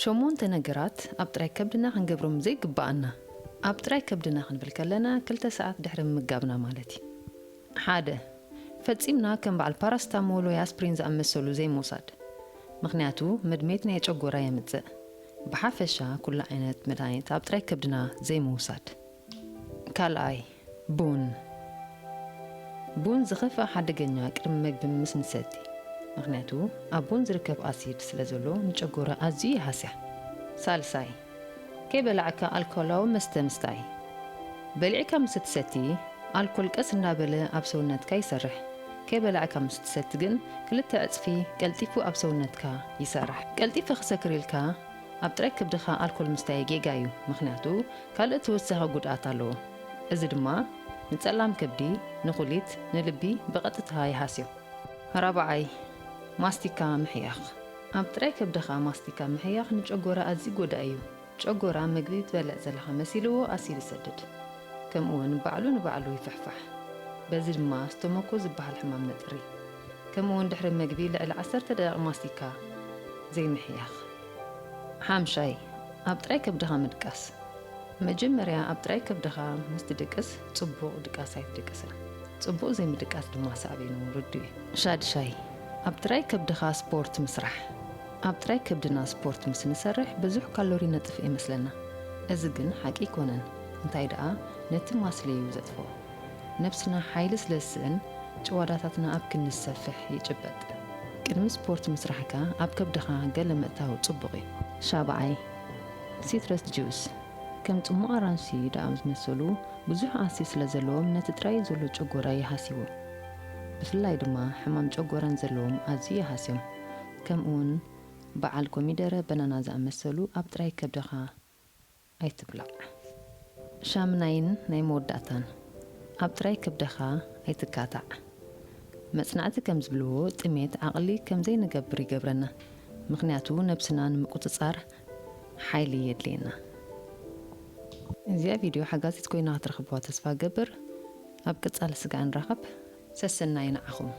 ሸሞንተ ነገራት ኣብ ጥራይ ከብድና ክንገብሮም ዘይግብኣና። ኣብ ጥራይ ከብድና ክንብል ከለና ክልተ ሰዓት ድሕሪ ምምጋብና ማለት እዩ። ሓደ፣ ፈጺምና ከም በዓል ፓራስታሞል ወይ ኣስፕሪን ዝኣመሰሉ ዘይምውሳድ። ምኽንያቱ መድመይቲ ናይ ጨጎራ የምጽእ። ብሓፈሻ ኩሉ ዓይነት መድሃኒት ኣብ ጥራይ ከብድና ዘይምውሳድ። ካልኣይ፣ ቡን። ቡን ዝኸፍኣ ሓደገኛ ቅድሚ መግቢ ምስ ንሰቲ። ምኽንያቱ ኣብ ቡን ዝርከብ ኣሲድ ስለ ዘሎ ንጨጎራ ኣዝዩ ይሃስያ። ሳልሳይ፣ ከይበላዕካ ኣልኮላዊ መስተ ምስታይ። በሊዕካ ምስ እትሰቲ ኣልኮል ቀስ እንዳበለ ኣብ ሰውነትካ ይሰርሕ። ከይበላዕካ ምስ እትሰቲ ግን ክልተ ዕጽፊ ቀልጢፉ ኣብ ሰውነትካ ይሰርሕ። ቀልጢፈ ክሰክር ኢልካ ኣብ ጥራይ ከብድኻ ኣልኮል ምስታይ ጌጋ እዩ፣ ምኽንያቱ ካልእ ተወሳኺ ጉድኣት ኣለዎ። እዚ ድማ ንጸላም ከብዲ፣ ንኹሊት፣ ንልቢ ብቐጥታ ይሃስዮ። ራብዓይ፣ ማስቲካ ምሕያኽ። ኣብ ጥራይ ከብድኻ ማስቲካ ምሕያኽ ንጨጎራ ኣዝዩ ጎዳኢ እዩ። ጨጎራ መግቢ ትበልዕ ዘለኻ መሲልዎ ኣሲድ ይሰድድ። ከምኡውን ባዕሉ ንባዕሉ ይፍሕፋሕ። በዚ ድማ ስቶሞኮ ዝበሃል ሕማም ነጥሪ። ከምኡውን ድሕሪ መግቢ ልዕሊ ዓሰርተ ደቂቕ ማስቲካ ዘይምሕያኽ። ሓምሻይ፣ ኣብ ጥራይ ከብድኻ ምድቃስ። መጀመርያ ኣብ ጥራይ ከብድኻ ምስ ትድቅስ ጽቡቕ ድቃስ ኣይትድቅስን። ጽቡቕ ዘይምድቃስ ድማ ሳዕቤኑ ርዱእ እዩ። ሻድሻይ፣ ኣብ ጥራይ ከብድኻ ስፖርት ምስራሕ። ኣብ ጥራይ ከብድና ስፖርት ምስ ንሰርሕ ብዙሕ ካሎሪ ነጥፍእ ይመስለና። እዚ ግን ሓቂ ኣይኮነን። እንታይ ደኣ ነቲ ማስል እዩ ዘጥፍኦ። ነብስና ሓይሊ ስለ ዝስእን ጭዋዳታትና ኣብ ክንዲ ዝሰፍሕ ይጭበጥ። ቅድሚ ስፖርት ምስራሕካ ኣብ ከብድኻ ገለ ምእታው ጽቡቕ እዩ። ሻብዓይ፣ ሲትረስ ጁስ። ከም ጽሙቕ ኣራንሺ ደኣ ዝመሰሉ ብዙሕ ኣሲድ ስለ ዘለዎም ነቲ ጥራይ ዘሎ ጨጎራ ይሃስይዎ። ብፍላይ ድማ ሕማም ጨጎራን ዘለዎም ኣዝዩ ይሃስዮም። ከምኡውን በዓል ኮሚደረ፣ በናና ዝኣመሰሉ ኣብ ጥራይ ከብድኻ ኣይትብላዕ። ሻምናይን ናይ መወዳእታን፣ ኣብ ጥራይ ከብድኻ ኣይትካታዕ። መጽናዕቲ ከም ዝብልዎ ጥሜት ዓቕሊ ከም ዘይንገብር ይገብረና፣ ምኽንያቱ ነብስና ንምቁጽጻር ሓይሊ የድልየና። እዚኣ ቪድዮ ሓጋዚት ኮይና ክትረኽብዋ ተስፋ ገብር። ኣብ ቀጻሊ ስጋዕ ንራኸብ። ሰሰናይ ንዓኹም።